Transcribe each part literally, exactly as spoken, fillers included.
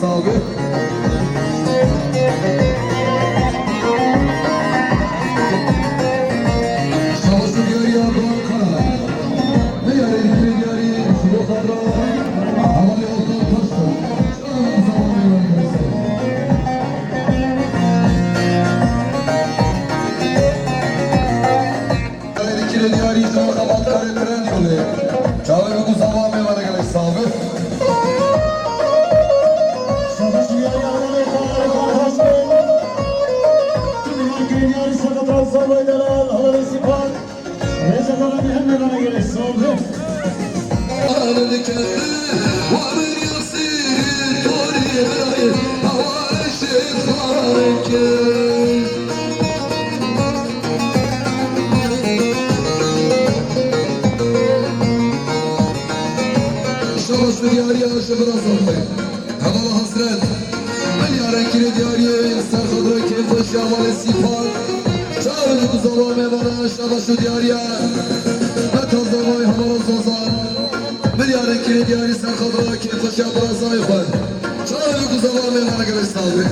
Şabaş û diyariya Doğan Kara. Milyarê dikirê diyarî ji bo xatir hevalê Oltan Taşkent. Çawa zamanê wan. Dikirê diyarî ji xebatkarê Trendyolê. Çavê min ku zava me vere gelek sax be. Şabaş diyarî hevalê xwe, hevalê xwe taş be. Tu diyarî kirê diyarî seqet ra zavay delal, hevalê Sîpan. Rêza bala me hemê vere gelek sax be. Şabaş û diyariya ji Birazan be. Hevala Hesret. Milyarên kirê diyariyê ser xatira kêfxweşiya malê Sîpan. Çavê ku zava me vana şabaş û diyariya. Heta zavayê hemala Zozan. Milyarên kirê diyarî ser xatira kêfxweşiya birazayê xwe. Çavê ku zava me vana gelek sax be.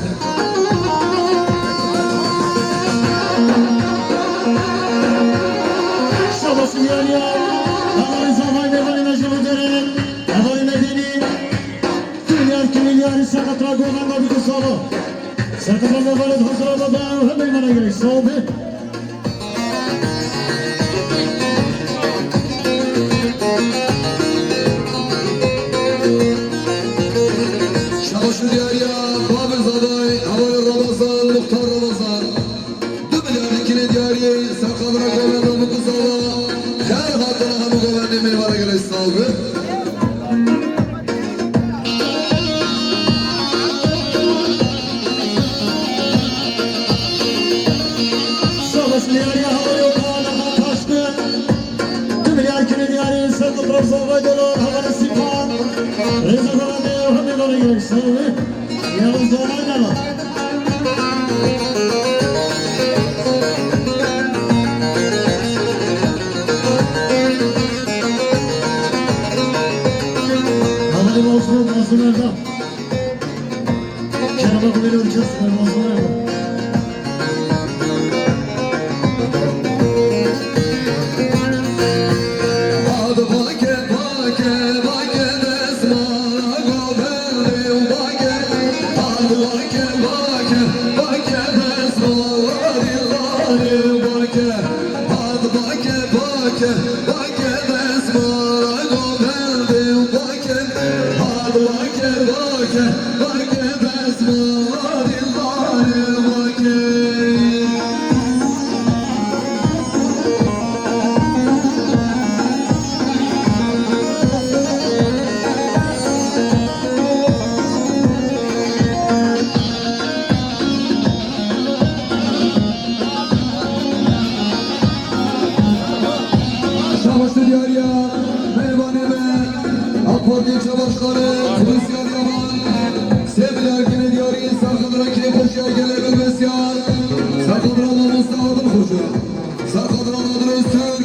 Şabaş û diyariya. Hevalê zavayê me vanê me ji bo derê. Hevalê me dênî. Milyar ki milyarî seqet ra govenda bike sava. Seqet ra govenda hazira da da hemê vana gelek sax be. Şabaş û diyariya babê zavay, hevalê Ramazan, muxtar Ramazan. Du milyar dikirê diyariyê ser xatira govenda min ku zava. Xêr hatina hemû govendê me vere gelek sax be. Şabaş diyariya hevalê Oltan Taşkent. Du milyar kirê diyariyê ser xatira zavay delal, hevalê Sîpan. Rêza govendê hemê vere gelek sax be. Yavuz Doğan Kara. Hevalê Mazlum, Mazlum Erdem. Kerem abi, beni ölçüyorsun, Mazlum Erdem. Şabaş û diyariya mêvanê me, A K Partiya Çavuşxanê, Xulûsî Adıyaman, sê milyar kirê diyarî, ser xatira kêfxweşiya gelê Bilbesiyan, ser xatira mamoste Adil Xoca. Ser xatira Nadir Öztürk,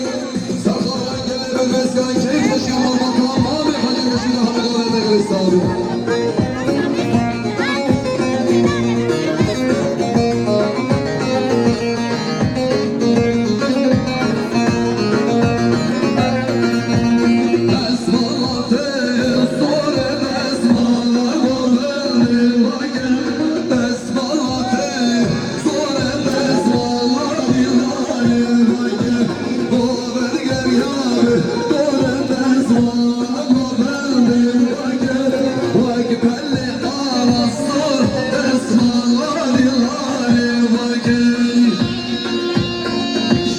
ser xatira gelê Bilbesiyan, keyfxweşiya malbata Mamê Hecî Reşîd, hemû govendê gelek sax be.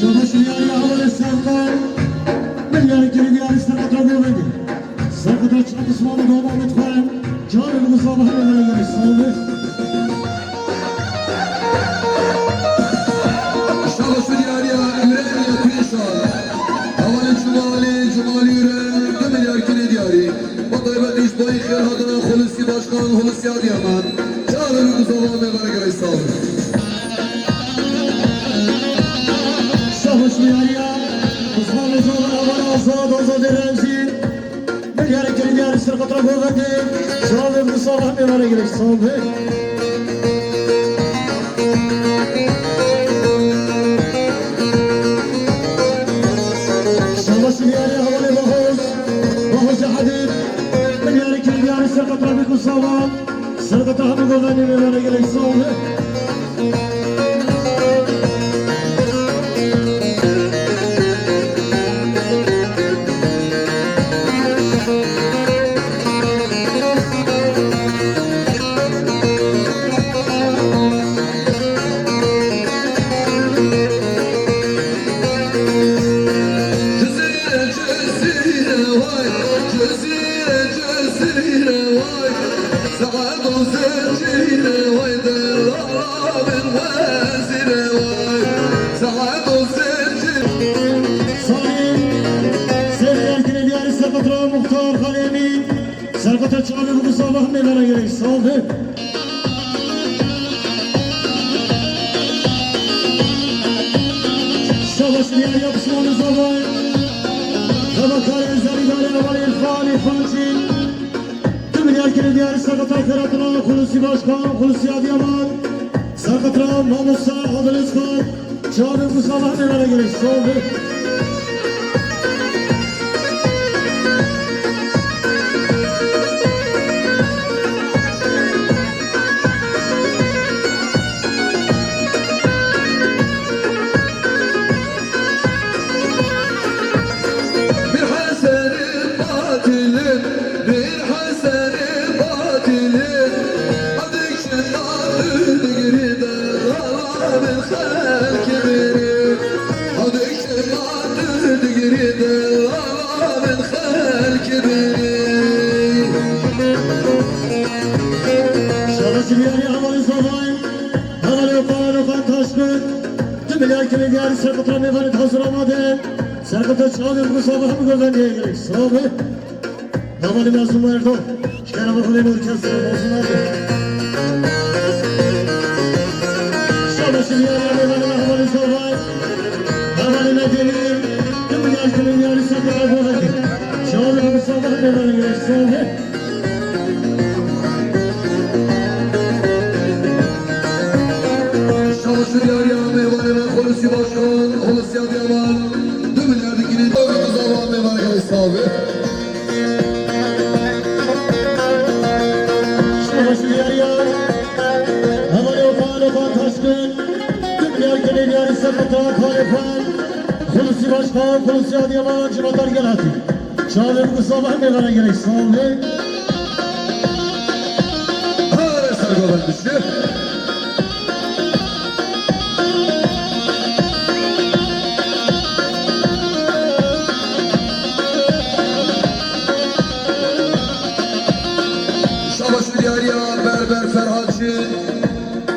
Şabaş diyariya hevalê Serdar. Milyarê kirê diyarî seqet ra govendê. Seqet ra çar pismamê govendê xwe. Çavê min ku zava hemê vere gelek sax be. Şabaş û diyariya Üreniye Pêşan. Hevalê Cumalî, Cumalî Üren, du milyar kirê diyarî. Bi taybetî ji bo xêr hatina Xulûsî Başkan, Xulûsî Adıyaman. Çavê min ku zava me vere gelek sax be. Şabaş û diyariya. Osmanlı Zalana var Azad, Azad Remzi. Diyarê Kirî, diyarê Serqatra Govendê, çavê bi sabah mêvanê girek sal be. Şabaş diyarê hevalê Bahoz, Bahoz Hadid. Diyarê Kirî, diyarê Serqatra bi ku sabah, Serqatra hemû Govendê mêvanê girek sal be. Cizîre, cizîre, vay, cizîre, cizîre, vay. Saet û zincîrê way delala bin wezîrê way. Saet û zincîr. Sayın Serdarê Diyarê Serqatra Muxtar Xalê Emîn, Serqatra çavê bi sabah mêvana gerek sal be. Şabaş diyar yapışmanı zavay. Xebakarê Zerîdanê hevalê Îrfan, Îrfan Çîn. Tu milyar kirê diyarî Serqatra Xêratina, Xulûsî Başkan, Xulûsî Adiyaman, Serqatra Mamoste Adil Özkan, çavê ku sabah mêvana gerek sal be. Bir Hesenê batilin, bir Hesenê batilin, adik şima tu digirî delala bin xelkê birî. Adik şima tu digirî delala bin xelkê birî. Şabaş diyarî hevalê Zavayê, hevalê Okan, Okan Taşkın. Tu milyar kirê diyarî Serqatra mêvanê hazir amade. Serqatra çavê bi sabah hemû Govendê gerek sal be. Hevalê Mazlûm Erdo, ji kerema xwe lê orkestra Mazlûm Erdo. Şabaş diyarî hevalê me, hevalê Zavayê, hevalê me Demîr, tu milyar kirê diyarî Serqatra Govendê. Çavê bi sabah mêvanê gerek sal be. Şabaş diyarî mêvanê me Xulûsî Başkan, Xulûsî Adiyaman, du milyar dikirin, çavê bi sabah mêvanê gerek sal be. Şabaş diyarî hevalê Okan, Okan Taşkın, du milyar kirê diyarî Serqatra Kalê Xwe, Xulûsî Başkan, Xulûsî Adiyaman, civatar gel hatî. Çavê bi sabah mêvana gerek sal be. Hare ser govend bişe. Şabaş û diyariya berber Ferhat Çin.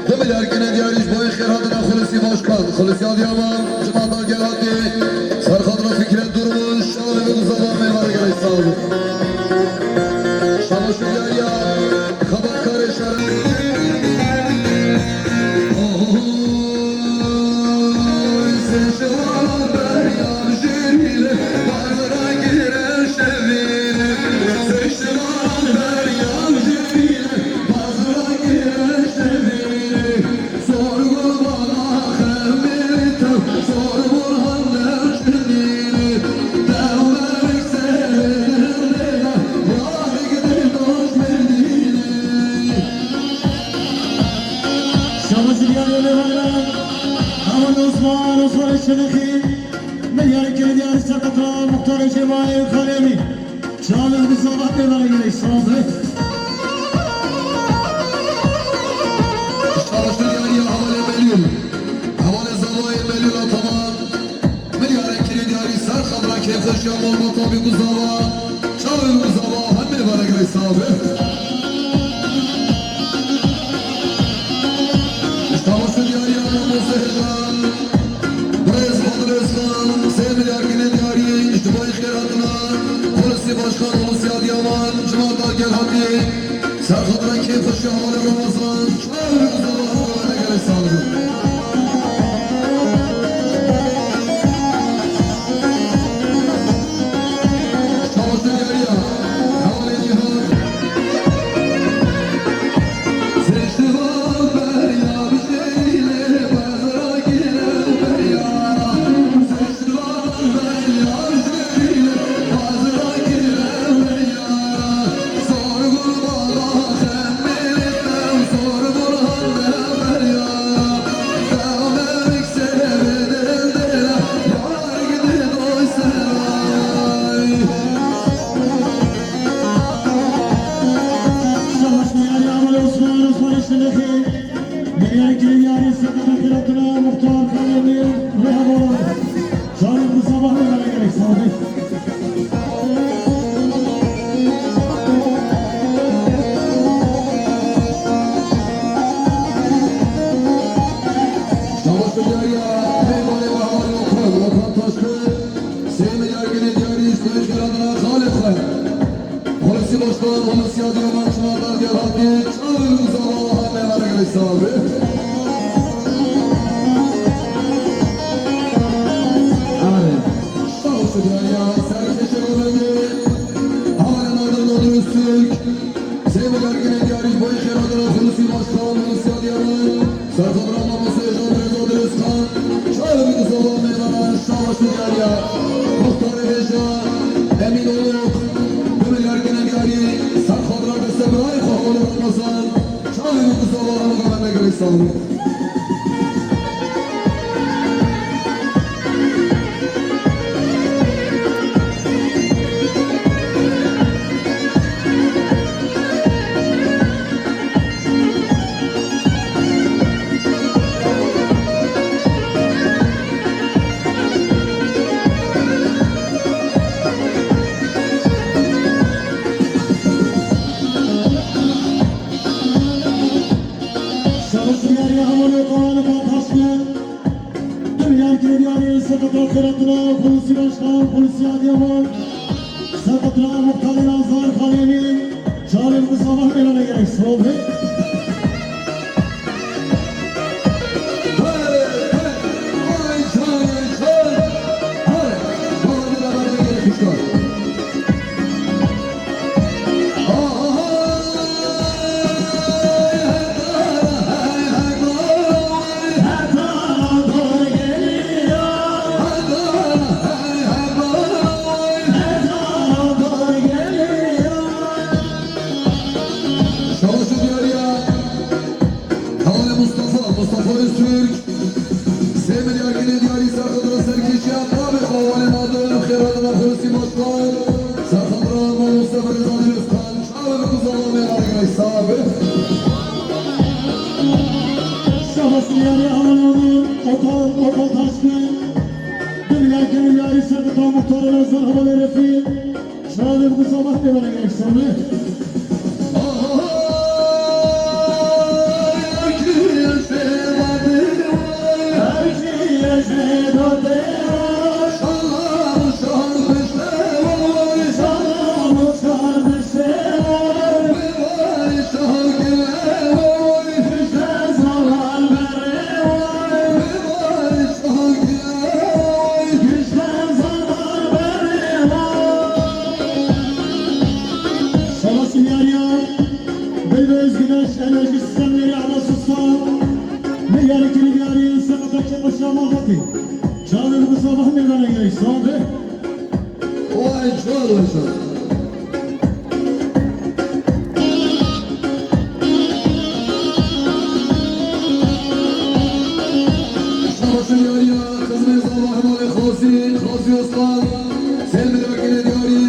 Du milyar kirê diyarî ji bo xêrhatina Xulûsî Başkan, Xulûsî Adiyaman, civata gel hatî, Serqatra Fikret Durmuş, çavê bi sabah mêvana gerek sal be. Şabaş û diyariya xebatkarê şer. Oy, sêşivan beryam jêrîle, bazra gire şevîle. Sêşivan beryam jêrîle, bazra gire şevîle. Sor gurbana xemê te, sor Burhan Newçinî, dewberek serê lêla, warek dê doş mendîlî. Şabaş diyarê mêvanê me, hevalê Osman, Osmanê Çelixî, milyarê kirê diyarî Serqatra Muxtarê Cêmayê Xalê Emîn. Çavê bi sabah mêvana gerek sal be. Şabaş û diyariya hevalê Melûl. Hevalê Zavayê Melûl Ataman. Milyarê kirê diyarî Serqatra kêfxweşiya malbata bi ku zava. Çavê bi ku zava hemê vana gerek sal be. Şabaş û diyariya Mamoste Hêja. Birêz Adil Özkan, sê milyar kirê diyarî, ji bo xêrhatina Xulûsî Başkan, Xulûsî Adiyaman, civata gel hatî, Serqatra kêfxweşiya hevalê Ramazan, çavê bi ku zava hemê vana gerek sal be. Şabaş û diyariya. Polîsî başkan, polîsî Adıyaman, Çınarlar Diyarbakır, çağırın zala, hemen arkadaşlar. Hadi. Sağ olsun ya, ya. Servis teşekkür ederim. Havalimanı Nadir Öztürk. Sevgili Ergin Engarî, Bayı Xêradana, polîsî başkan, polîsî Adıyaman. Serkadra Mamoste Jean Reza Dilozkan, çağrı bir kısa olan meydana, şabaşı diyarya, muhtarı Reca, Emin Oluk, Gönül Ergin Engari, Serkadra Deste Bray, Kohkolu Ramazan, çağrı bir kısa olan meydana göre sağlık. Şahıs diyarî hevalê Koranê Paqaşne. Dinyar girêdiyarî Sekreter Xêratina Polîsî Başkan Polîsî Adıyaman. Sekreter Muhtarê Nazar Xalêmîn. Çarê bi sabah mêlane gerek. Sağ olun. Şabaşo diyariya. Hevalê Mustafa, Mustafa Öztürk. Sê milyar gelê diyarî Serkadra Serkeşiya, tabê xwe hevalê Nadir, xêradana Xulûsî Başkan, Serkadra Mamoste Reza Dilozkan, çavê bi kuzava mêvanê girê sabe. Şahas diyarî hevalê Okan, Okan Taşkın. Du milyar gelê diyarî Serkadra Muhtarê Nazar hevalê Refî. Şalim bu sabah ne bana gerek sordu? Şalasî diyarî ya, Bilbez Güneş Enerji Sistemleri Amasos'ta, milyarı kiri diyarî, Sedat'a Kemal Şahmahatî. Çağrı bu sabah meydana gerek, sağ ol. Vay, çağır, vay, çağır. Şabaşo diyariya, xizmê zava hevalê Xazî, Xazî Özkan, Selmîra gelê diyarî,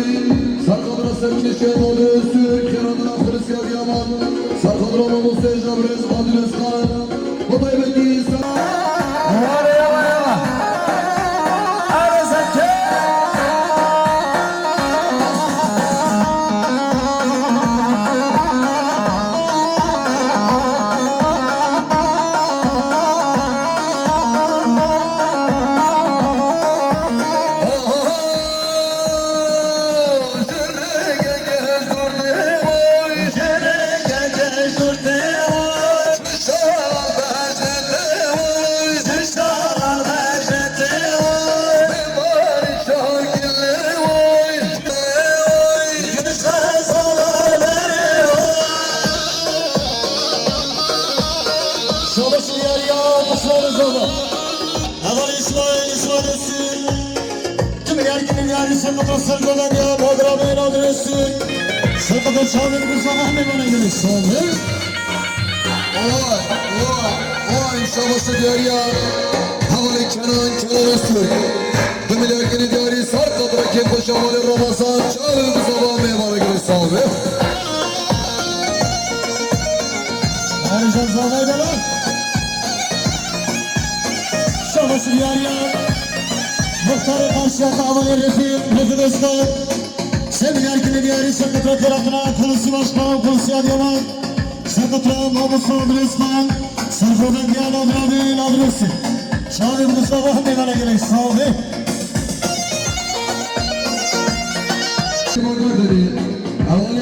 Serkadra Serkeşiya Nadir Öztürk, xêradana Xulûsî Adıyaman, Serkadra Mamoste Jean Reza Dilozkan, Bi taybetî ser. Ware, ware, ware. Arezeke. Şabaş diyarî ya, Osman Rıza. Heval İsmail, İsmail Öztürk. Tüm erkin diyarî Sekoto Sergoven ya, Badra Bey Nadir Öztürk. Sekoto Çağrı bu sabah ne bana gerek sordu? Vay, vay, vay, şabaşo diyarî ya. Hevalê Kenan, Kenan Öztürk. Du milyar gelê diyarî Serkadra Kêfxweş hevalê Ramazan. Çavê bi zava mêvanê girê sabe. Ercan zavay dela. Şabaşo diyarî ya. Muhtarê Qarşiyaka hevalê Refî, Refî Özkan. Sê milyar gelê diyarî Sekoto Kêratina Xulûsî Başkan, Xulûsî Adıyaman. Sekoto Mamoste Dilozkan, Serkadra Nadir Öztürk. Çavê bi sabah mêvanê gerek sabe. Şima kar didî. Hevalê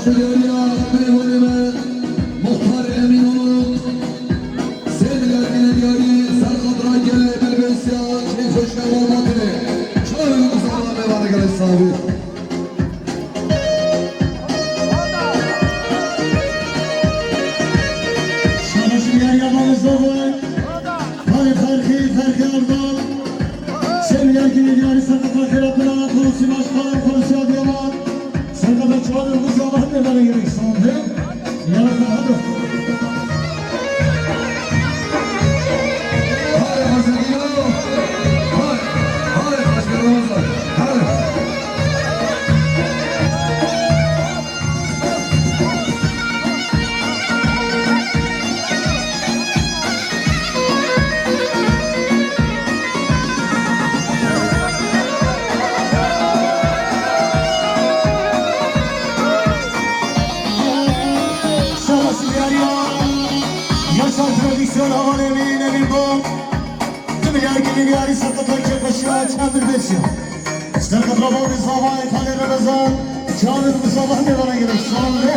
Diyariya mêvanê me, Muxtar Emînoğlu, sê milyar gine diyarî, serqatira gelê Bilbêsiya, keyfeşke Malbatê. Çavê Muxtar mêvanê gelê saxbî. Şabaş diyariya Malê Zavay, Halê Ferxî, Ferxî Erdal, sê milyar gine diyarî, serqatira xêra pina, Xulûsî Başkan, Xulûsî Adıyaman. Serqatira çavê Musa Bahar mêvanê gelek saxbî. Yala Ferhado. Hadi Hazar Gino. Hadi, hadi Hazar Ramazan. Hadi. Şabaş diyariya Yaşar Prodüksiyon, Havanê Emîn, Emîn Bom. Du milyar gine diyarî, serqatira keyfeşiya, çavê Bilbêsiya. Serqatira Bavê Zavayê, Halê Remezan, çavê Musa Bahar mêvanê gelek saxbî.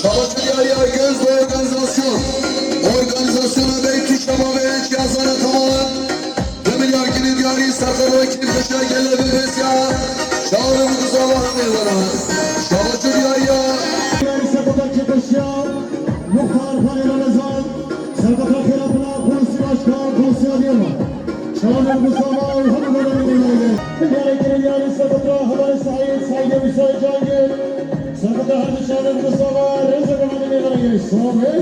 Şabaş diyariya Göz organizasyon. Organizasyona belki şama ve cihazana tamam. Du milyar gine diyarî, serqatira keyfeşiya gelê Bilbêsiya. Çavê Musa Bahar mêvanê. Şabaş diyariya. Serqatira keyfeşiya. Muxtar Halê Remezan. Serqatira xêra pina, Xulûsî Başkan, Xulûsî Adıyaman. Çavê Musa Bahar hemû mêvanê gelek. Diyarê gine diyarî, serqatira Havanê Saîd, Saîdê Musa Cangir. Serqatira her du çavê Musa Bahar, rêzeke me mêvanê gelek saxbî.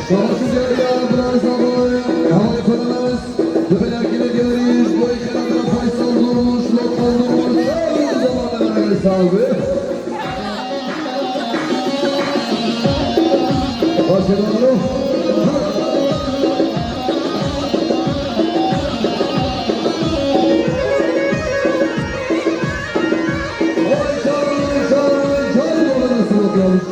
Şabaş diyariya Bilbêsiya. Hava ekonomimiz. Dibelekî ve diğer iş, bu iki kadro Faysal Durmuş, Lokman Durmuş, her zaman sahibi. Başka kadro. Oy, çağırın, çağırın, çağırın, orada nasıl bakıyormuş?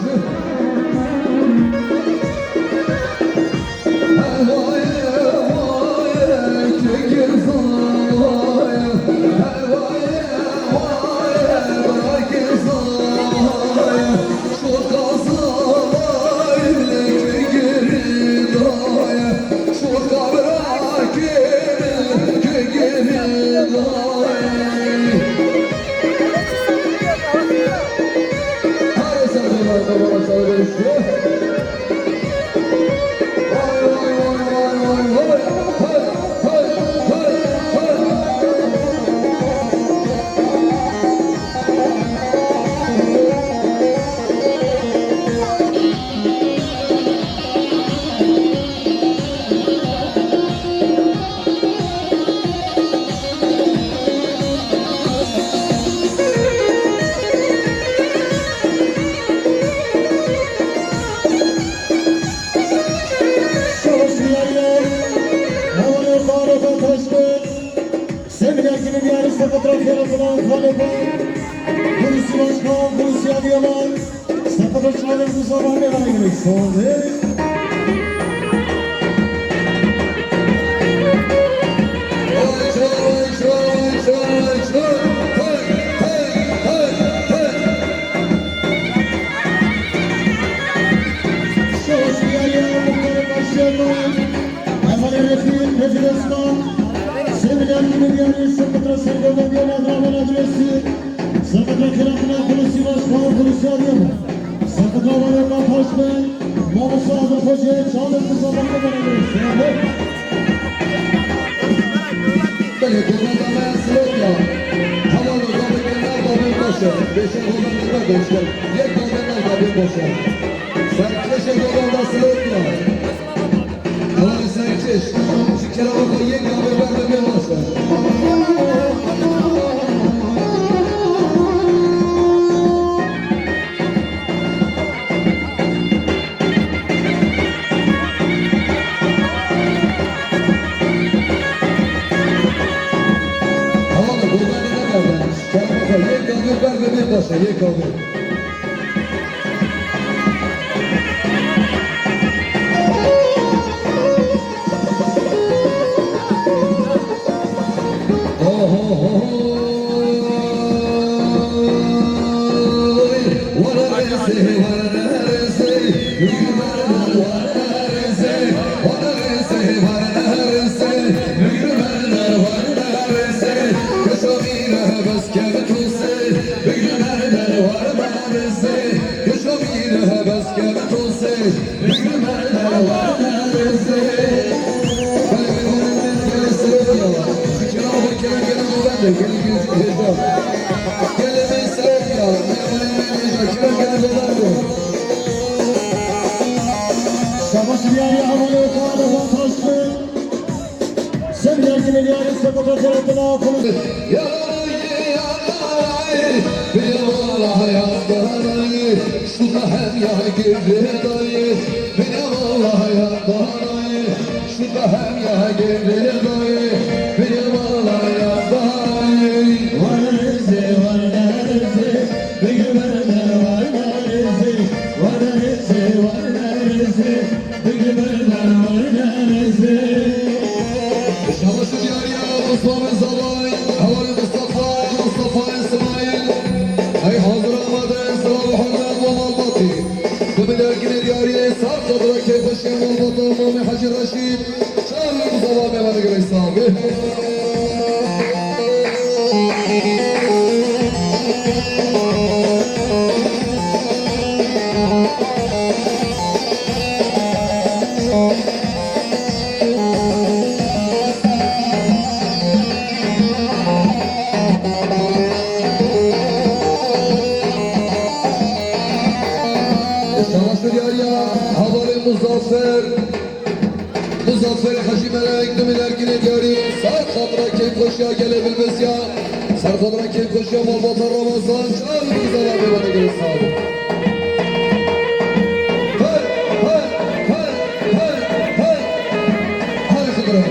Yaman, sakata çavên Mustafa Mevanê girêk. Sağ ol. Seminerli Medya'nın Sırpıtra Sergö Medya Madrama Adresi. Sakata Keratina Kulu Sivas Kulu Siyadiyama. Sakata Varyoka Paşmen, Mamusa Adil Hoca, Çağlar Kısa Bakı Barabı. Belediye Madrama Slotya. Tamam, o zaman ben ne yapayım başa? Beşe olan ne kadar işte? Yek kadar ne yapayım başa? Sen keşke olan da Slotya. Ewan serkeş, ji kerema xwe yek gavê ber bibê baş e. Ewan godanê nedabe, ji kerema xwe yek gavê ber bibê baş e, yek gavê. Şabaş diyarî hevalê xwe Ramazan Taşkın. Sen yargı medyarı sakata tarafına konu. Şuka hem ya girdi dayı, beni vallahi ya dayı. Şuka hem ya girdi dayı, beni vallahi ya dayı. Var rızı, var rızı, bir güvende var rızı. Var rızı, var rızı, bir güvende var rızı. Şabaş diyarî Mustafa Zavay, hevalê Mustafa, Mustafa İsmail. Ey hazir amade, Sera Muhammed ve Malbatî. Di milyar ginê diyariyê, sar qadra keyfxweşiya malbata Mamê Hecî Reşîd. Çar Mustafa Mevanê girêk sax bî. Şabaş diyarî ya hevalê Muzaffer, Muzaffer Hacî Melek, du milyar ginê diyarî, ser xatira keyfxweşiya gelê Bilbisiya, ser xatira keyfxweşiya malbata Ramazan, çar Muzaffer Mevanê girêk sax bî. Hey, hey, hey, hey, hey. Hadi Xidra.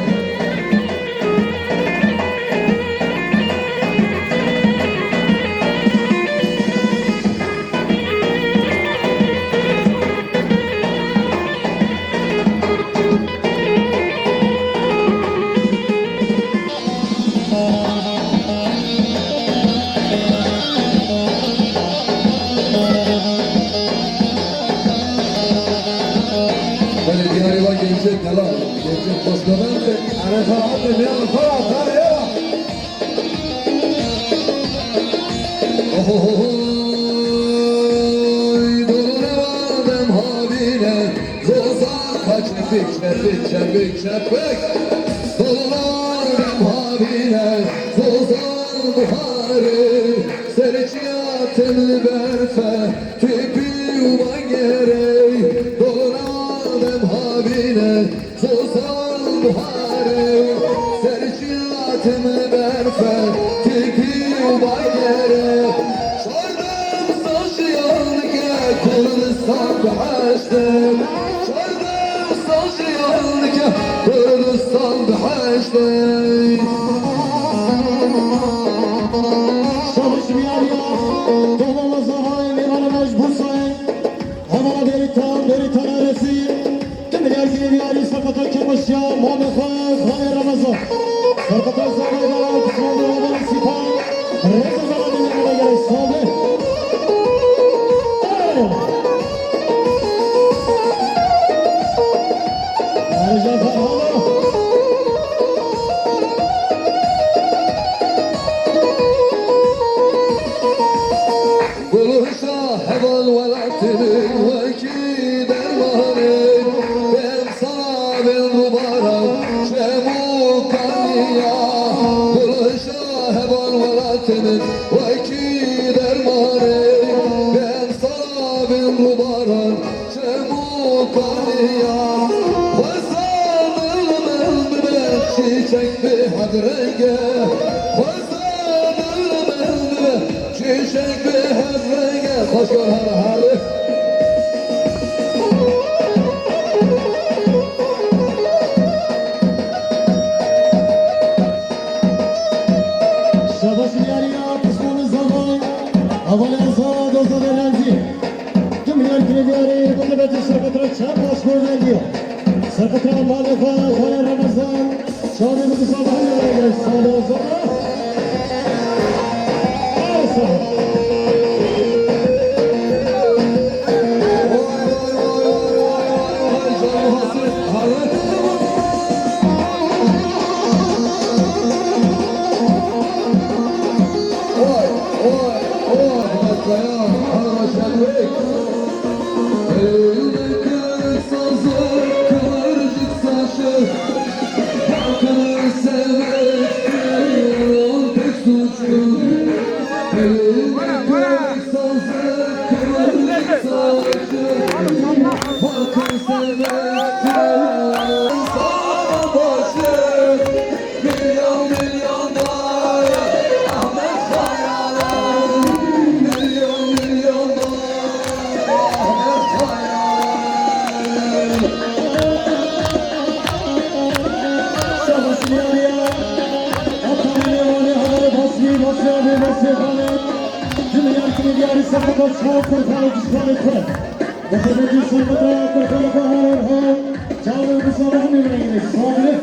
Belê diyarî va gencê delal, gencê xweşbextê. Erê xwe hatê nêwe xwe ra, xwe ra, ya. Ohohoy, dolûne vadem havîne, zozan xwe çepik, çepik, çepik, çepik. Dolûne vadem havîne, zozan buharê, serê çiya tim li berfe, tepî û bangerê. Dolûne vadem havîne, Zozan buharê, serçiya tim li berfe, tepî û bagere. Çardeh sal jiyan dike Kurdistan bi heştê. Çardeh sal jiyan dike Kurdistan bi heştê. Şabaş diyarî ya, Dolûne Zavayê Mevanê Diyarî serqeta Kemoşiya, mamê xwe, xalê Remezan. Serqeta Zavayê Delal, Pismandê Babanê Sîpan, Rêza Zelalê Nêmene gelek sal be. Ercan Ferhano. Gulşa heval welatê min wekî dermanê, bêm sala bên rûbaran çem û kaniya. Gulşa heval welatê min wekî dermanê, bêm sala bên rûbaran çem û kaniya. Xweza mil mil bibe, çîçek bi hevreng e. Xweza mil mil bibe, çîçek bi hevreng e. Xweşkar har har. Şabaş diyarî ya, pismamê Zavayê. Hevalê Azad, Azadê Remzî. Tim yar kirê diyarî, bi xebatê serqet re çar paspor vendiya. Serqet re malê xwe, xalê Remezan. Çavê bi disa bahane re, salê Azad. Arsa. Vay, vay, vay, vay, vay, vay, vay, canım hasret, harret. Vay, vay, vay, Ahmet Kaya, Ahmet Şenlik. Elindeki sazı, kıvırcık saçı, bakın sevmekteyim pek suçlu. Elindeki sazı, kıvırcık saçı, bakın sevmekteyim savaşı. Milyon milyon dolar, Ahmet Kaya. Milyon milyon dolar, Ahmet Kaya. Şabaş diyarî ya. Atanê Lêwanê, hevalê Basrî, Basrî abê, Basrî xanê. Cumhuriyet diyarî serqeta çar kurxanê, kurxanê kure. Bi xizmetî serqeta kurxanê xwe herin ha. Çavê bi sabah nêmine yine. Sabah.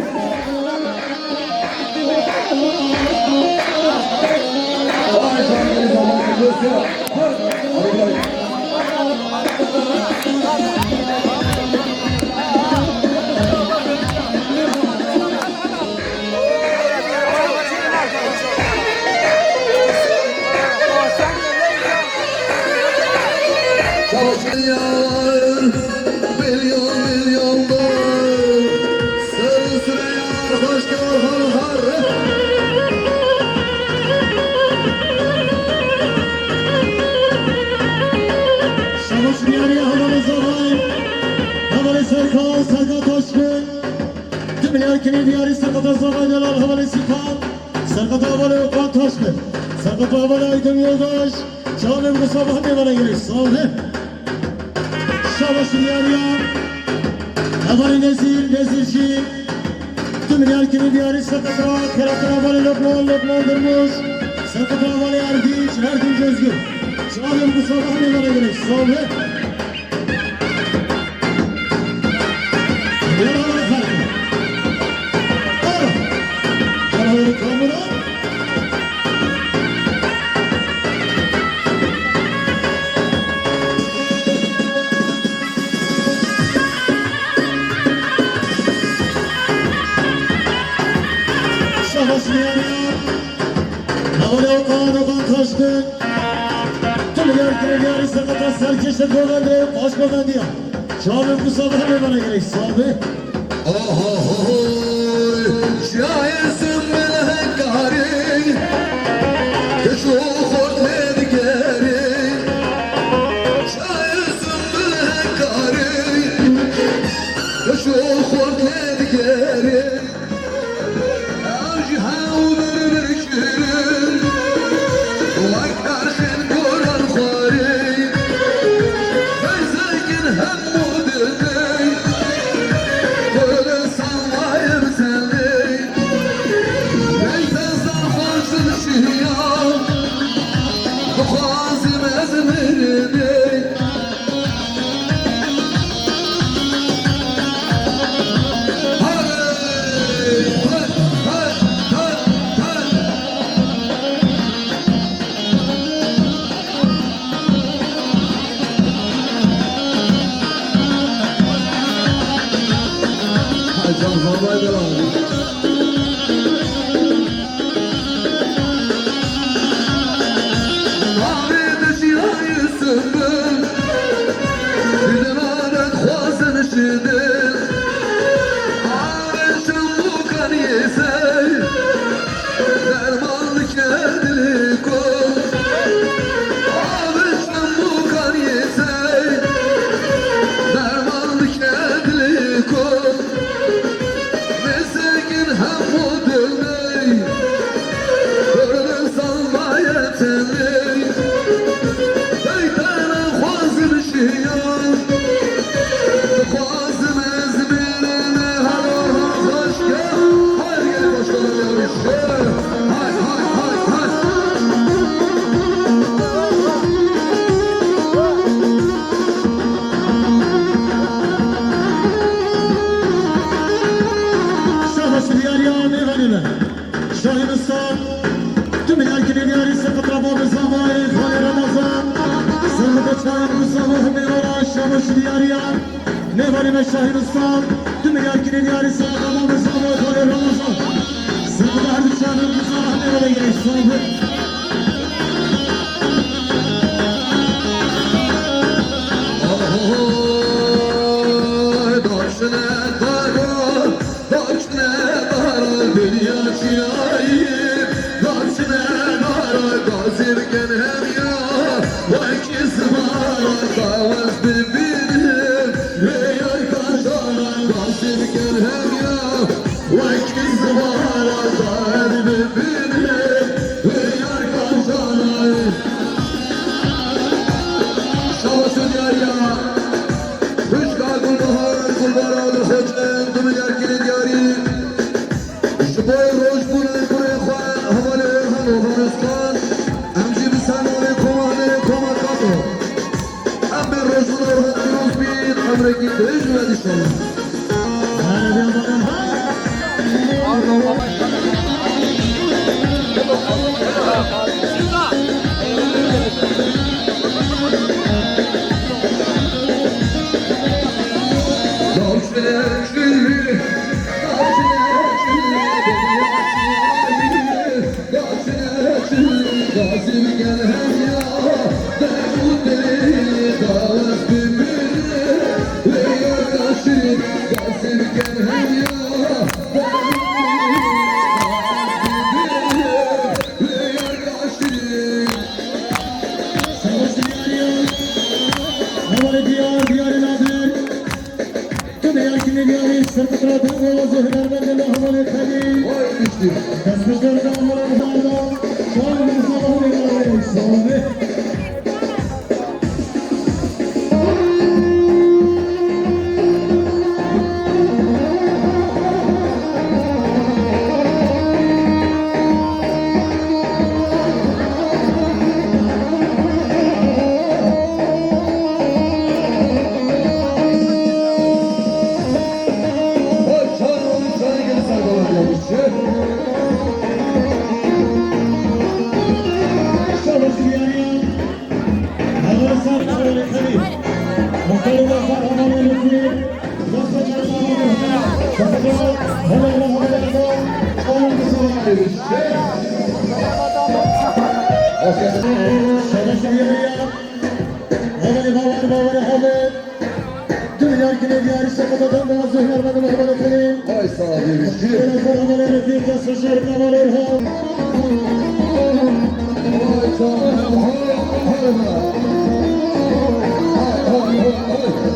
Milyon milyon dolar. Ser Süreyya Başkan Halhar. Şabaş diyarî hevalê Zavay. Hevalê Serkan, Serkan Taşkın. Tim yar kirê diyarî serqeta Zavay Delal, hevalê Sîpan. Serqeta hevalê Okan Taşkın. Serqeta hevalê Aydın Yoldaş. Çavê bi sabah nêmene girê. Sağ ol. Şabaş diyarî ya. Hevalê Nezîr, Nezîr jî. Tim yar kirê diyarî serqeta, keratina hevalê Lokman, Lokman Durmuş. Serqeta hevalê Erdinç, Erdinç Özgür. Çavê bi sabah nêmene girê. Sağ ol. Şabaş diyarî ya. Hevalê Okan, Okan Taşkın. Tu li yar kirê diyarî serqeta serkêşe govendê, baş govendiya. Çavê ku sabah nêmene girê, sabê. Ohohoy, çiyayê Simbul hekarê, keç û xort lê digerê. Çiyayê Simbul hekarê, keç û xort lê digerê. Ew jî hew bir bir kirin, wek erxên goran xwarê. Bezegin hemû dilê, Kurdistan wayir selê. Navê te çi ye Yusuf? Ji dina re dixwazin ji dil. Avê şembokan yê sey. Derman dike dilê ku. Avê şembokan yê sey. Derman dike dilê ku. Nesekin hemû dilê, derdê salmaye tenê. Teytana xwazin jiyan, dixwazim ez bêrime halo xweşke. Her gelê başkanê yarîşe. Hay, hay, hay, hay. Şabaş diyar ya, mêvanê me. Şahîn Usta, tu milyar kinê diyarî, ser fitra babê zavayê, xalê Ramazan. Ser fitra çayê Mustafa, hemê ora, şabaş diyar ya. Mêvanê me Şahîn Usta, tu milyar kinê diyarî, ser fitra babê zavayê, xalê Ramazan. Ser fitra her du çayê Mustafa, hemê ora, gelek sağ ol. Ahoy, daşine dara, daşine dara, dinya çiyayî, daşine dara, gazî bikin hemiya, wekî zivara, dawez bibînin, rêyar kaşara, gazî bikin hemiya. Wekî zivara dayê bibîne, wê yar kaşanayê. Şabaş diyar ya. Xwişka Gulbahar, Gulbahar Adil Xocem, du milyar kinê diyarî. Ji bo rojbûnê kurê xwe hevalê Orhan, Orhan Özkan. Em jî bi ser navê koma, navê koma Kato. Em bên rojbûna Orhan pîroz bît, emrekî dirêj bibin înşallah. Hevalê diyar, diyarê nadir. Tu diyar kinê diyarî, ser fitra deng û azê hunermendê me hevalê Xelîl. Vay piştî. Destpêkerdana hevalê Xelîl. Şahin Mustafa Xelîl. Sağ olun. Şabaş diyar ya. Hevalê bawer, bawerê hevalê. Du milyar kinê diyarî, ser fitra deng û azê hunermendê me hevalê Xelîl. Ay sağ ol, yürüyüşçü. Hevalê refîq, dest xweş, hevalê Orhan. Ay sağ ol, hevalê. Ay, ay, ay, ay.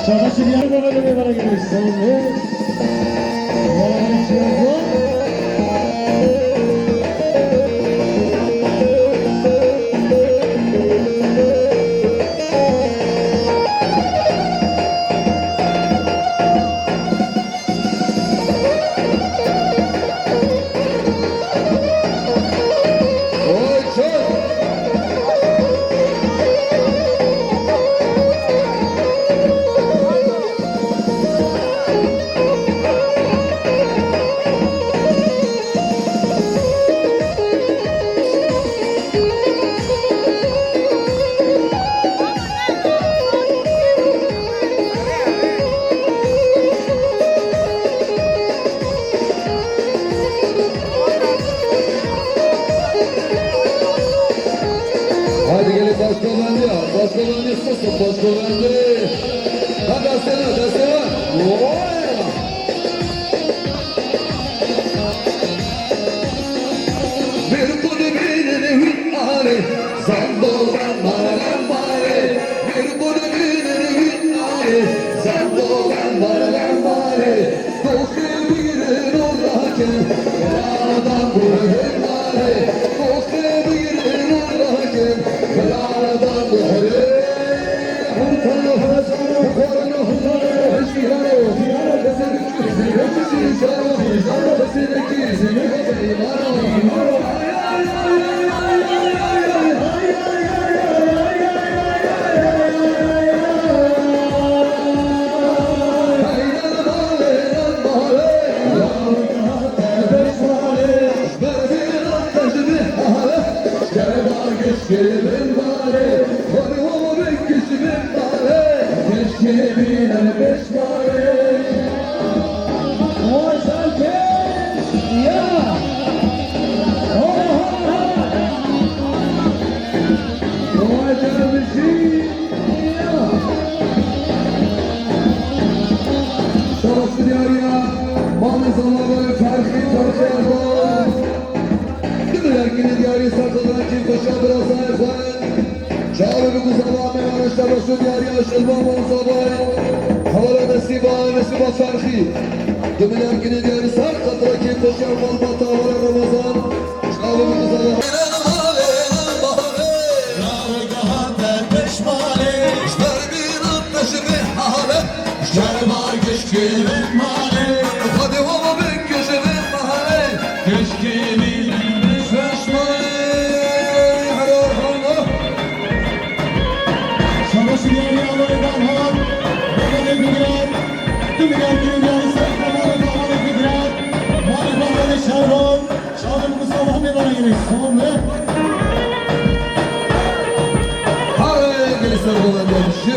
Şabaş Diyarbakır, bana gelin. Sağ olun. Haydi gelin başka bende ya. Başka bende susun, başka bende. Ha, destene, destene. Oy! Bir kudu beynini hüt ahali, zandodan maradan bari. Bir kudu beynini hüt ahali, zandodan maradan bari. Doxe birin orakin, yaradan bu hemari. Doxe birin orakin, yaradan bu hemari. Şabaş diyariya, Mamê Zalabay Ferxî Ferxî Erdoğan. Dibînerkî diyarî ser xizmetî xweşa birazayê xwe. Çavê bi guzava mêvana şabaş diyariya Şilvan Mamê Zalabay. Hevala Nesîba, Nesîba Ferxî. Dibînerkî diyarî ser xizmetî xweşa malbata hevala Ramazan. Çavê bi guzava. Şerbar gişkî bin malê. Xwedê wava bin kişî bin malê. Gişkî bin. Şabaş diyarî alayê Dalhan. Bedelê Fidrat. Dibînerkî diyarî ser xwe malê Dalhanê Fidrat. Malê Dalhanê Şervan. Çavê bi guzava mêvana gelê. Tamam mı? Hare gelê ser xwe bende.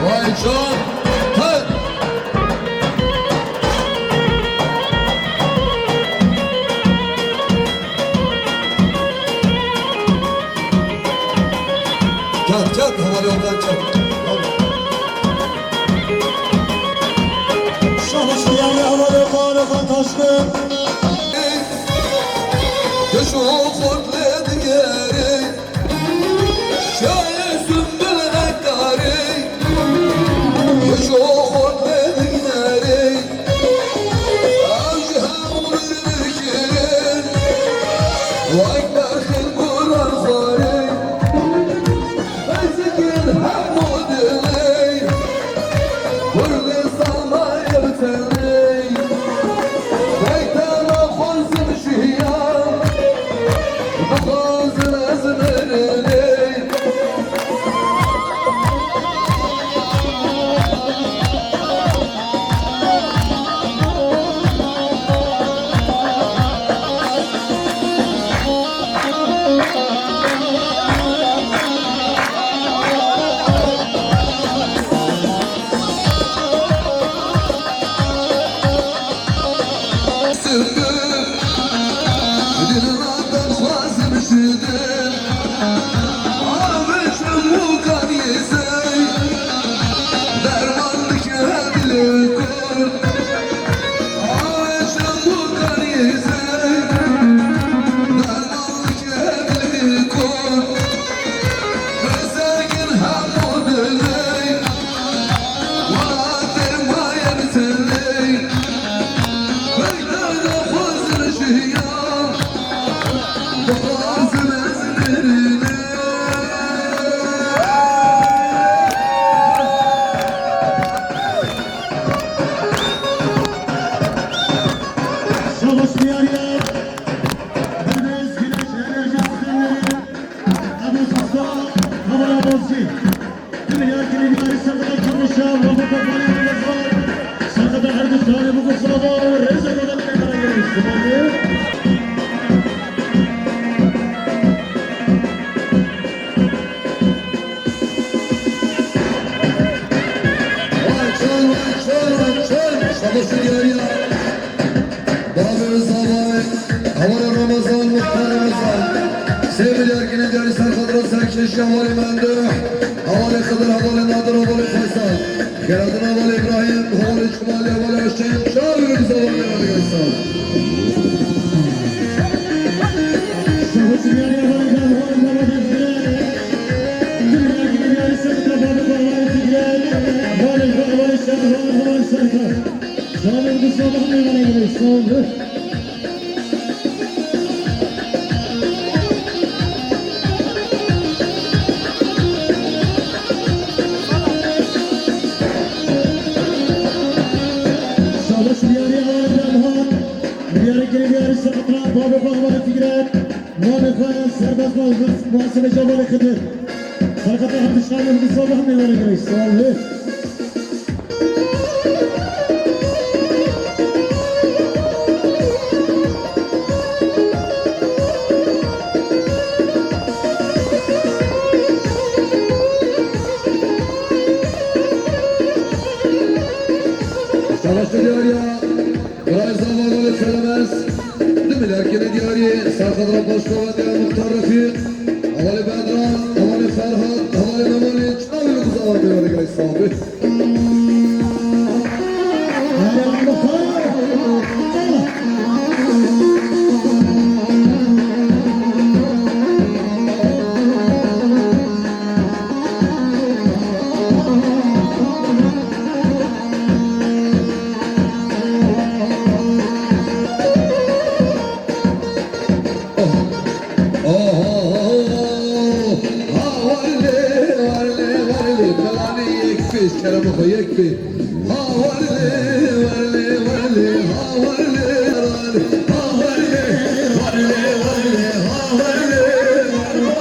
Vay can, tet. Ket, ket, hevalê wan ket. Şabaş diyarî hevalê xwe, hevalê xwe taştin. Keşo xurt lê digerê. Şaye sümbül ekarê. Keşo xurt lê digerê. Ew ji hemû li vir kirin. Wek berxên guran xwarê. Bezigin hemû dilê. Kurdistan maye bi tenê. Wek te naxwazim jiyan. Dixwazim ez mirinê. Dilma dixwazim şidin. Avêşim û kanî sey. Derman dike dilê kur. Avêşim û kanî sey. Vay çal, vay çal, vay çal. Şabası diyar ya. Babê Rıza, babê. Hevalê Ramazan, Muxtar Ramazan. Sê milyar gine diyarî ser xatira serkeşî hevalê Memduh, hevalê Xidir, hevalê Nadir, hevalê Faysal. Xêradin hevalê Îbrahîm, hevalê Cemalî, hevalê Hüseyin. Çavê Rıza, babê, hevalê Faysal. Şahıs diyarî hevalê Gazan, hevalê Xidir. Tüm milyar gine diyarî ser xatira babê, hevalê Xidir. Hevalê, hevalê Şahıs, hevalê Serkan. Şair Mustafa Meydan'a göre savundu. Şabaş diyarî Alim Delhan. Diyarî kiri diyarî Şakra. Babê Bahmanê Fikret. Mamê xwe serbest bol, muhasebe Cemalê Xidir. Serkata hemdişanê Mustafa Meydan'a göre savundu. Savaşçı diyor ya, Bray Zavallı Selemez, Dimilerkini diyor ya, Serkan Rabbas Babandiya Muhtar Refik, Havali Bedran, Havali Ferhat, Havali Memoli, Çavili Muzawa diyor ya, İslamı. Kerem xwe yek bê. Ha werlê, werlê, werlê, ha werlê, ha werlê, werlê, werlê, ha werlê, werlê.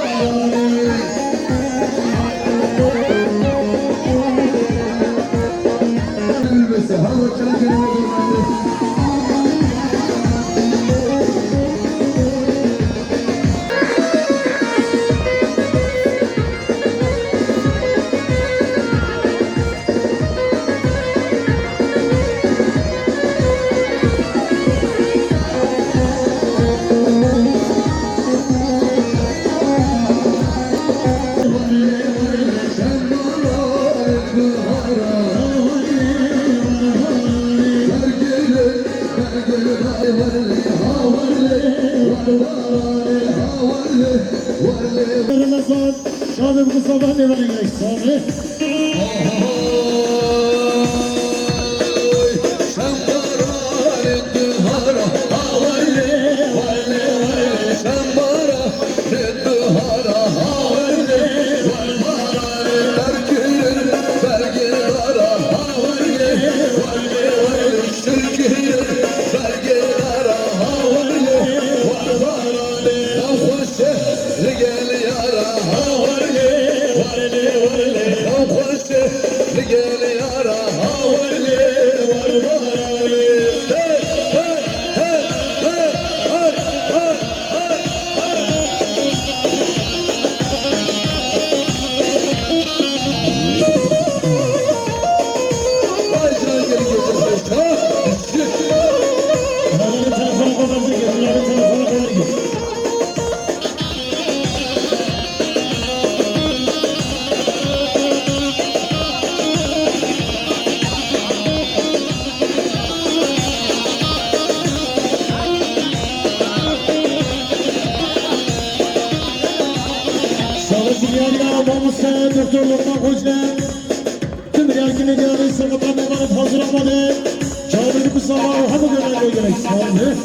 Şabi Mustafa ne var, ne var? Sağ olsun, yar ya, mamoste, doktor Lokman Hoca. Tüm yerkine geldi, sakatlar ne var, hazır olmadı. Çağırdı bu sabah, hadi görelim, görelim. Sağ olun.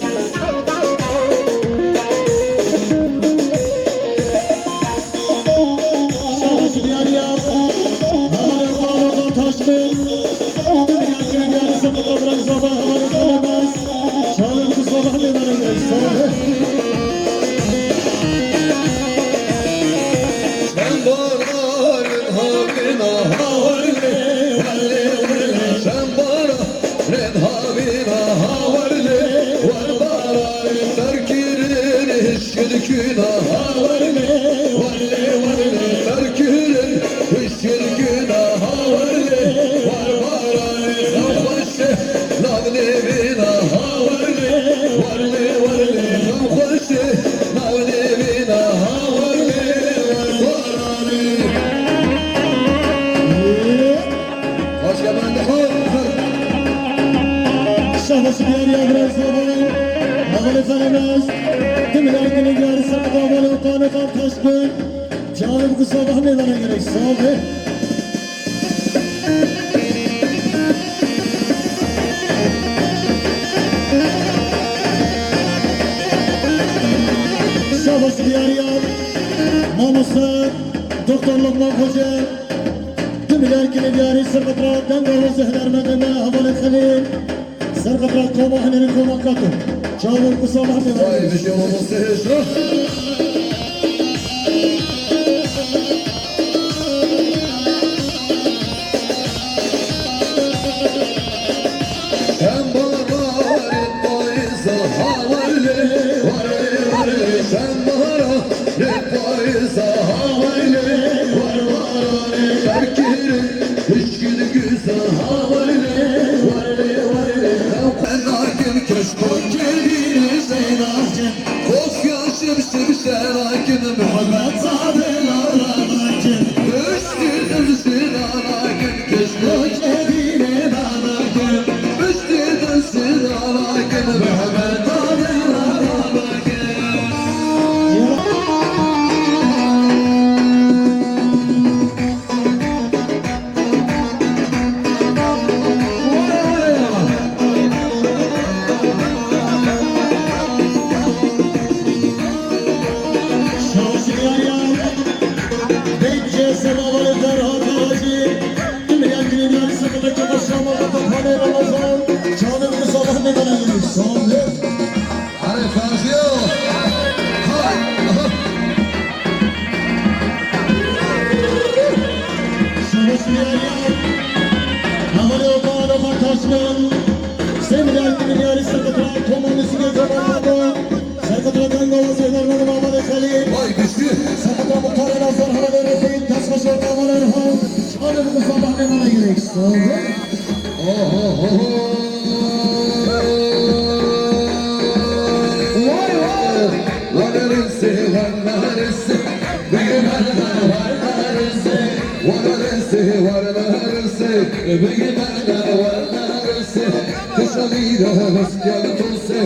Günaha werlê, werlê, werlê, terkirin, hişkir günaha werlê, wer baranê xew xweşê, nav nêvîna ha werlê, werlê, werlê, xew xweşê, nav nêvîna ha werlê, wer baranê. Hoş geldin, Deho. Şahı Şibyar ya biraz da bana. Havalı Ferenaz. Tüm ilerkini yarısı havalı kanı kan taşkın. Canım kısa bahmedana gerek. Sağ ol. Şahı Şibyar ya. Mamosa. Doktor Lokman Hoca. Tu milyar kilo diyarî serqetra denga û zehdermendê me hevalê Xelîl. Serqetra koma hunerî koma Kato. Çawo ku sabah me Vay, vay. Bişê mamoste hêja. Em baharê payîza ha werlê, werlê, werlê. Em baharê payîza ha werlê, wer baranê berkirê, hişkin güza ha werlê, werlê, werlê. Ew qenakin keşko kedî zeynakin. Kofya şim şim şerakin, Muhammed Zadê Larakin. Piştî dizjî danakin, keşko kedî nêdanakin. Piştî dizjî danakin, Muhammed Zadê Larakin. Arê Fazil. Hay. Aha. Şabaş Milyarya. Hevalê Okan Okan Taşkın. Sê milyar iki milyarî serqetra Toman Nusîgê Toman Baba. Serqetra Denga ve Zehner Nagın Amadê Xelîl. Vay güçlü. Serqetra Muxtarê Nazar Hana ve Refik. Destbaşı Okan Erhan. Çağrı bu sabah ne bana gerek. Sağ olun. Oho ho ho. Vay vay. Wanarisê, wanarisê, bigê merda wanarisê. Wanarisê, wanarisê, bigê merda wanarisê. Kişa vîra heveskar tosê,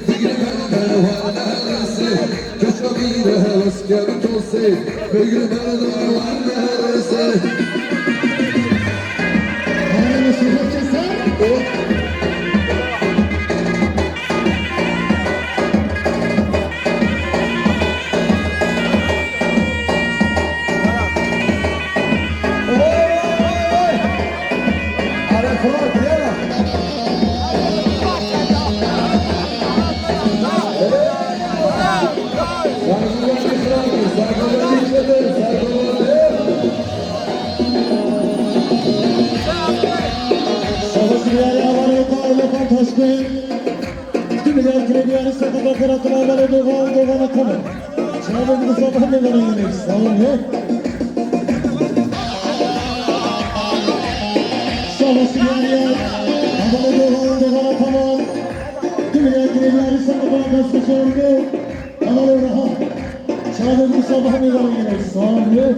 bigê merda wanarisê. Kişa vîra heveskar tosê, bigê merda wanarisê. Şahıs diyarî hevalê Okan, Okan Taşkın. Tüm ilerkine diyarî sakın bakır atın hevalê Doğan, Doğan Ataman. Çağrı bu sabah ne bana yemek? Sağ olun. Şahıs diyarî hevalê Doğan, Doğan Ataman. Tüm ilerkine diyarî sakın bakır atın hevalê Doğan. Çağrı bu sabah ne bana yemek? Sağ olun.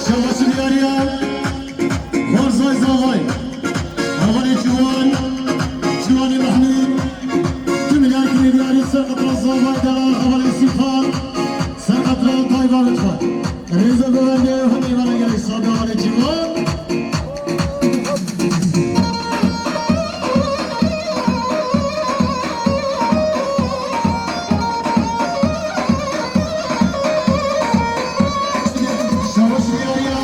Şabaşi diyariya Xwarzay Zavay. Hevalê ciwan, ciwanê Mehmûd. Tu milyar kirî diyarî ser qetra Zavay dera hevalê Sîfan. Ser qetra Tayva Mitxan. Rêza govendê hemî vana gelek sade hevalê ciwan. Şabaş diyariya.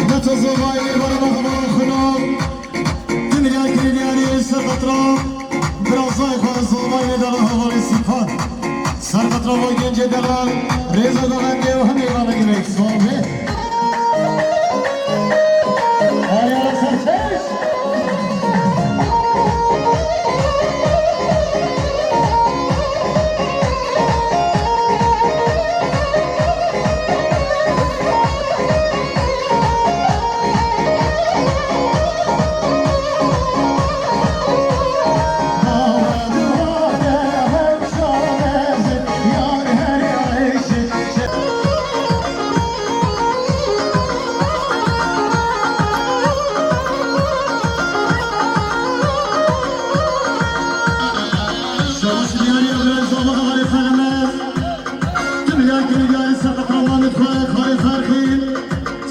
Neta Zavayê mêvanê me hevalê xwe nav. Dinya kirî diyarî ser qetra birazay xwe Zavayê dera hevalê Sîfan. Ser qetra va gencê delal, rêza govendê û hemî vana gelek sade. Arya serkeş. Şabaş diyariya birayê zava hevalê Ferhemez. Tu milyar kirî diyarî ser qetra Mamêd xwe, xalê Ferxî.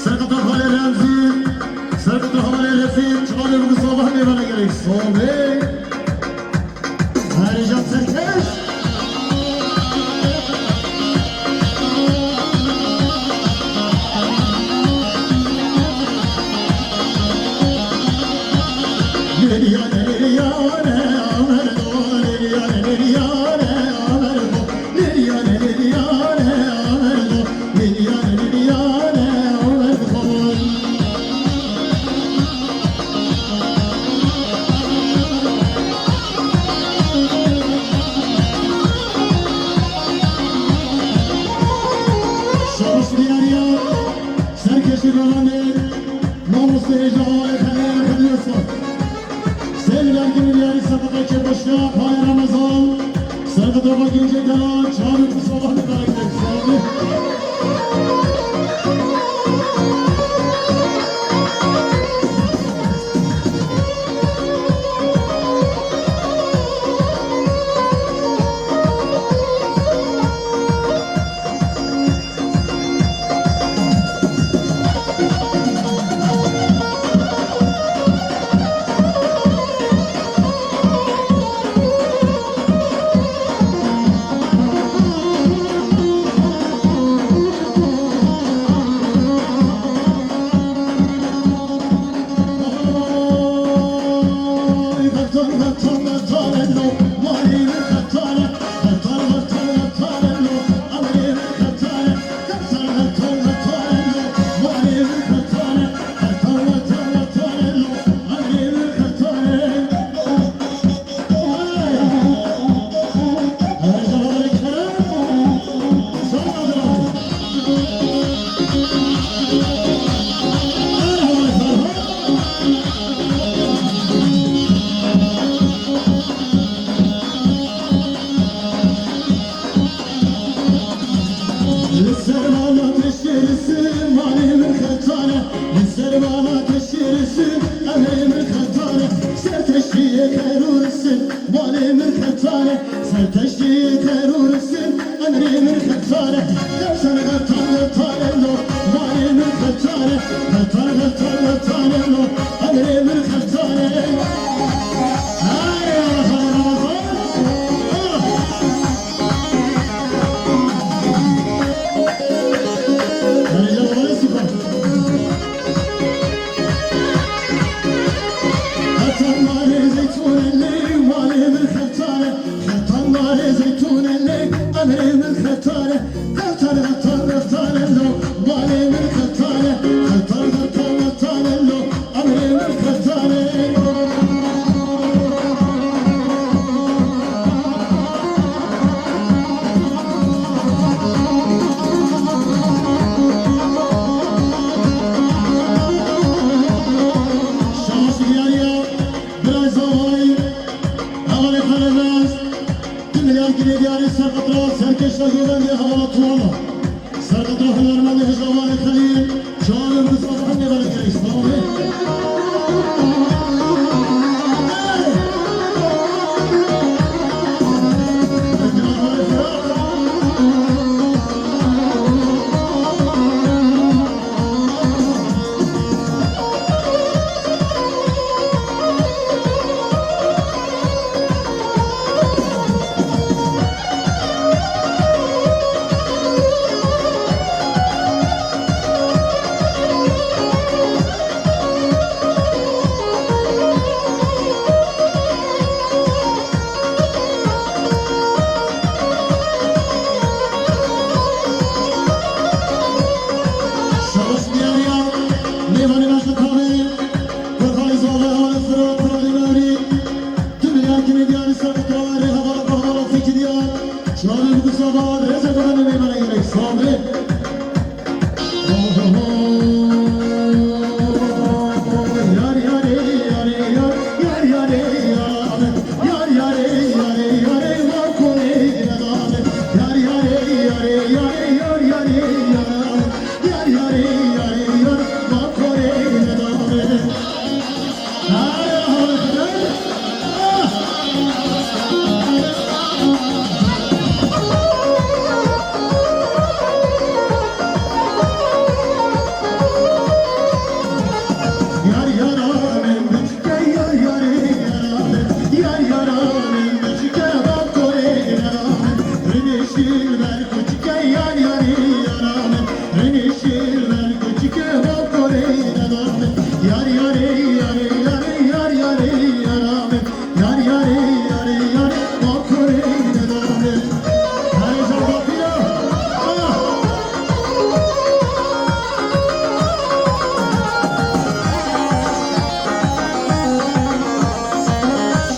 Ser qetra xalê Remzî. Ser qetra hevalê Refîk. Çimanê Rûgû zava hemê vana gelek sade. Her can serkeş. Şabaş diyariya, serkeşî ravandê, mamoste hêja Xelê Xelê Osman. Sê milyar kirî diyarî ser qetra Kêbaşka, Xalê Remezan. Ser qetra va gencê delal, çar û sabah ne kadar güzel. Li ser mala te şêrî sê, malê min xetane. Li ser mala te şêrî sê, emrê min xetane. Ser teştiyê xerûr sê, malê min xetane. Ser teştiyê xerûr sê, emrê min xetane. Xetan, xetan, xetane lo, malê min xetane. Xetan, xetan, xetane lo, emrê min xetane. Hey! Diyarî serqetra serkeşa govendê hevala Tuwana. Serqetra hunermendê Hejra Valê Xelîl. Çavê bi zaf hemê vele gerek slavê. Şabaş diyariya, mêvanê naşna kavê, Kurxanê Zava, Hevalê Firat, Firatê Newrî, tu milyar kinê diyarî ser qutrawayê rê hevala kahvala fêkî diyar, çavê bi gusava, rêzê guvenê mêvana gerek, slavê.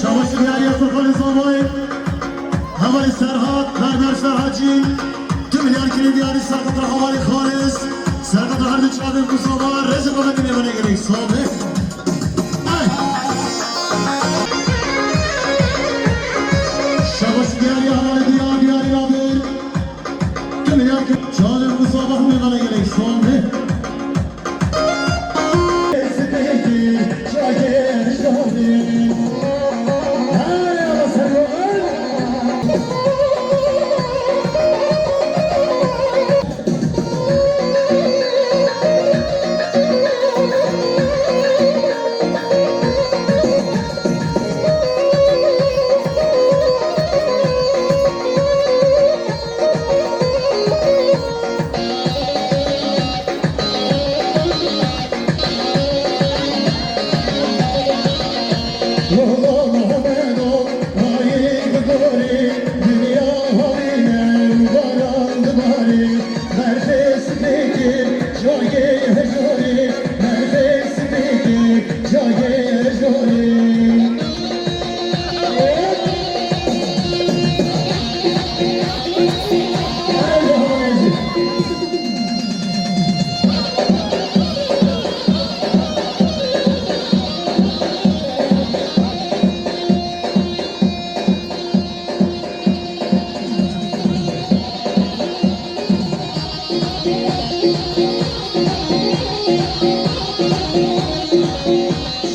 Şabaş diyariya Kurbanê Zavayê. Hevalê Serhat, Berber Serhatçî, tu milyar kinê diyarî serqetra hevalê Xalis, serqetra her du çavê Mustafa, rêzê guvenê mêvanê gerek, slavê. Ay! Şabaş diyarî hevalê diyar, diyarî Nabir, tu milyar kinê çavê Mustafa, mêvanê gerek, slavê.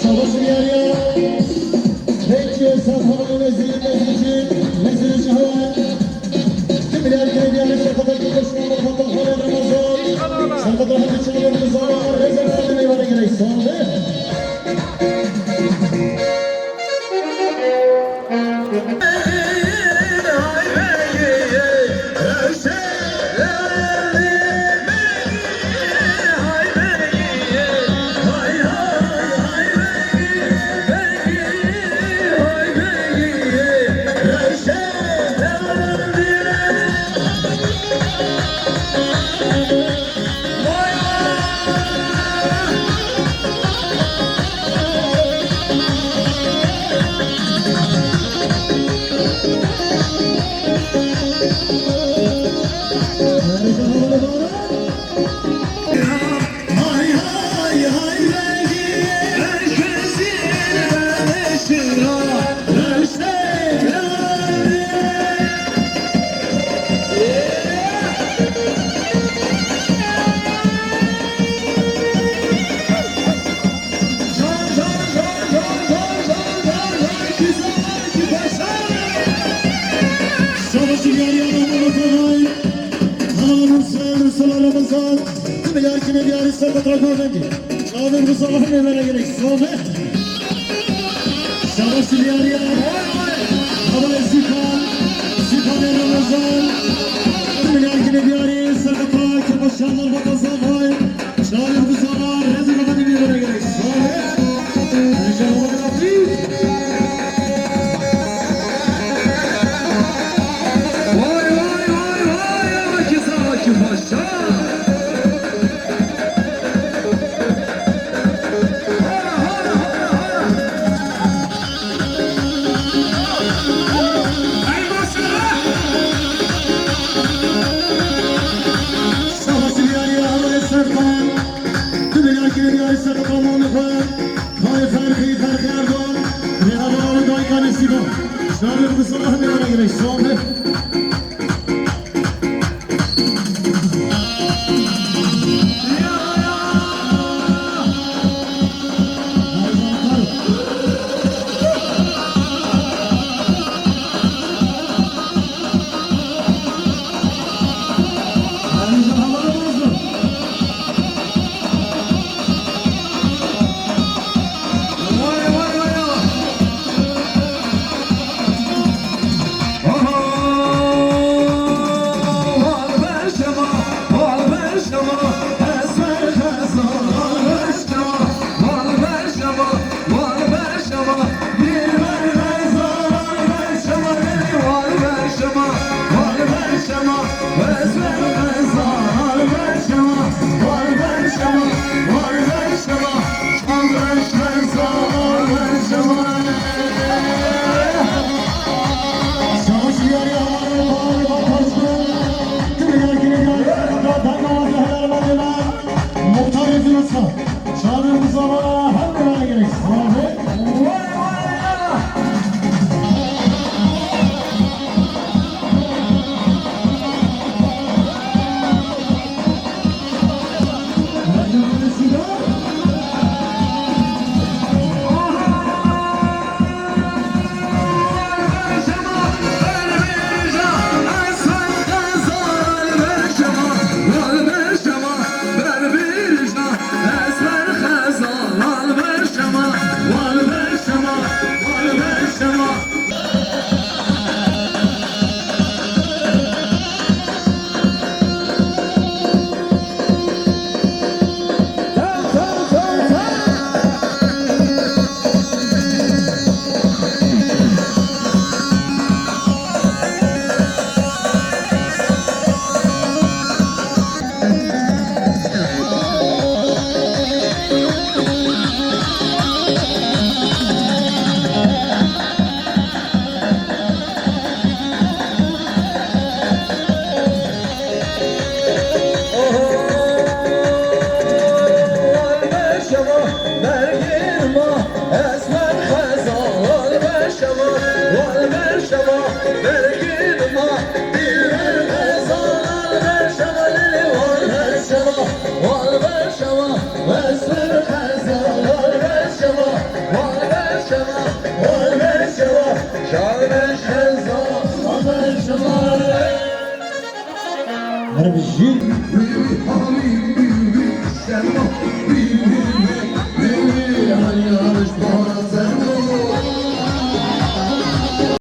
Şabaş diyariya. Peki, sağ olun, Nezih, Nezihçi, Nezih Şahan. Tüm ilerleyen yerli şarkıda Kırklaşma, Kaptan Kale Ramazan. Şarkıda hadi çalalım, zaman, rezil olsun, eyvallah, gerek, sağ olun. Saka Trabzon'daki. Çağrı Mustafa Mehmet'e gerek. Sağ ol. Şabaş Dilyariye. Havaya Sipan. Sipan Ramazan. Milyar yine bir araya. Saka Trabzon. Başarılar Mustafa. Çağrı Mustafa. Rezil Mehmet'e gerek. Sağ ol. Vay, vay, vay, vay, Akif Akif Paşa. Hara, hara, hara, hara. Ey maşallah. Şabaş Dilyariye, Havaya Serkan. Tu milyar kilo diyarî Saka Trabzon. Kayê Ferqî, Ferqî Erdoğan, rêna baba û dayika Nesîba. Şarê Mustafa Hemî Aragirê, şarê. Muhtar Yıldırım'sa. Çağrı Mustafa hem de gerek. Vay vay ya. Her bijî.